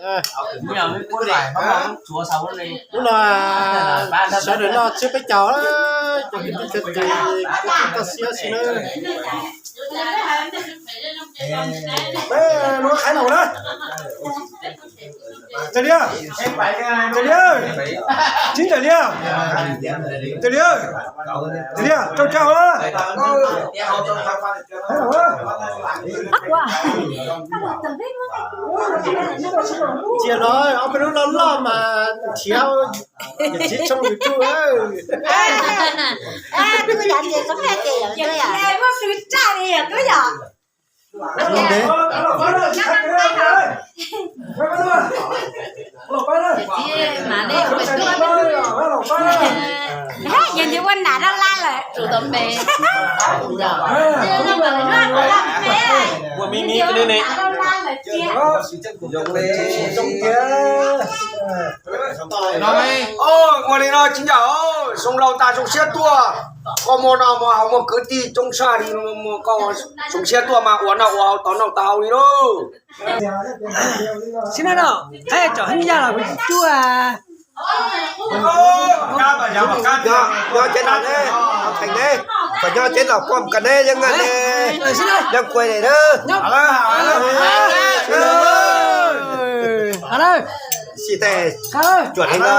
Hnub no sawv daws noj tsiab peb caug, cov kwv tij cov tij, koj xiab xwb na. Mus qhaiv laus na. Tawm li, tawm li, tsis tawm li, tawm li, tawm li, rau tsa hauv. Cia no ob peb lub loj loj mas nrhiav, tsis tshooj YouTube. Yog nti ua nam rau la lawm. Ua me me ne. Ua li no tsis ncaum, zoo laus tas zoo siab tuaj. Koj muaj no muaj haus muaj kwv tij coob saj li, koj zoo siab tuaj mas ua noj ua haus tau noj tau haus li lauj. Xib no, qab tsom heeb yaj los kuv tsis cuaj. Nyob ceb tom ne, theem ne, kom nyob ceb tom pom kas ne yeej ne, yeej kuj ne na. Xib tes cuam li no.